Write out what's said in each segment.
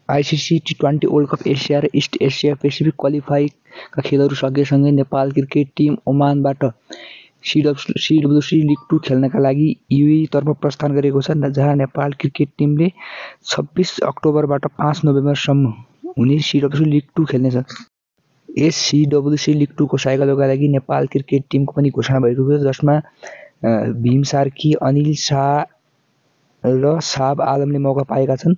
ICC टी20 world cup Asia र east Asia Pacific क्वालिफायरका खेलहरू सकिएसँगै Nepal cricket team ओमानबाट सिडब्ल्युसी league 2 खेल्नका लागि UAE तर्फ प्रस्थान गरेको छ, जहाँ नेपाल क्रिकेट टिमले 26 अक्टोबरबाट 5 नोभेम्बरसम्म हुने सिडब्ल्युसी लिग 2 खेल्नेछ। यस सिडब्ल्युसी लिग 2 को साइकलका लागि नेपाल क्रिकेट टिमको पनि घोषणा भएको छ, जसमा भीम सार्की, अनिल शाह र शाहब आलमले मौका पाएका छन्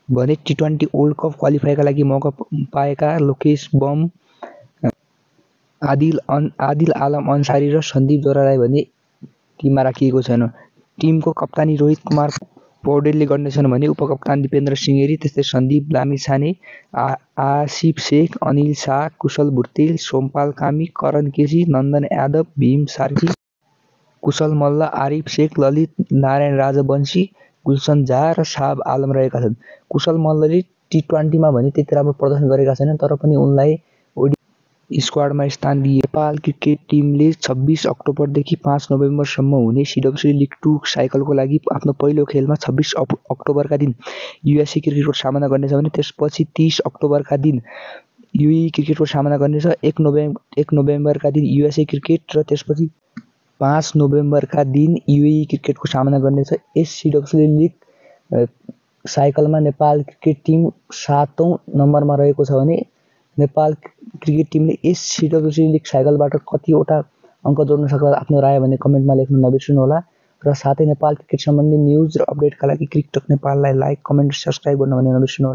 भने टी20 वर्ल्ड कप क्वालिफायरका लागि मौका पाएका लोकेश बम, आदिल आलम अन्सारी र सन्दीप जोरालाई भने टिममा राखिएको छैन। टिमको कप्तानी रोहित कुमार पौडेलले गर्नेछन् भने उपकप्तान दिपेन्द्र सिंहेरी, त्यस्तै सन्दीप लामिछाने, आसिफ शेख, अनिल शाह, कुशल भुर्तेल, सोमपाल कामी, करण केसी, नन्दन यादव, भीम सार्की, कुशल मल्ल, आरिफ शेख, ललित नारायण राजवंशी, गुलशन झा र शाहब आलम रहेका छन्। कुशल मल्लले टी20मा भने त्यति राम्रो प्रदर्शन गरेका छैनन्, तर पनि उनलाई ओडी स्क्वाडमा स्थान दिए। नेपाल क्रिकेट टिमले 26 अक्टोबरदेखि 5 नोभेम्बरसम्म हुने सिडब्ल्युसी लिग 2 साइकलको लागि आफ्नो पहिलो खेलमा 26 अक्टोबरका दिन युएसए क्रिकेटको सामना गर्नेछ भने त्यसपछि 30 अक्टोबरका दिन युएई क्रिकेटको सामना गर्नेछ। 1 नोभेम्बरका दिन युएसए क्रिकेट र त्यसपछि 5 नोभेम्बरका दिन युएई क्रिकेटको सामना गर्नेछ। यस सिडब्ल्युसी लिग साइकलमा नेपाल क्रिकेट टिम 7औं नम्बरमा रहेको छ भने नेपाल क्रिकेट टिमले यस सिडब्ल्युसी लिग साइकलबाट कतिवटा अङ्क जोड्न सक्छ, आफ्नो राय भने कमेन्टमा लेख्न नबिर्सनुहोला र साथै नेपाल क्रिकेट सम्बन्धी न्युज र अपडेटका लागि क्रिकटक नेपाललाई लाइक, कमेन्ट, सब्स्क्राइब गर्न भने नबिर्सनुहोला।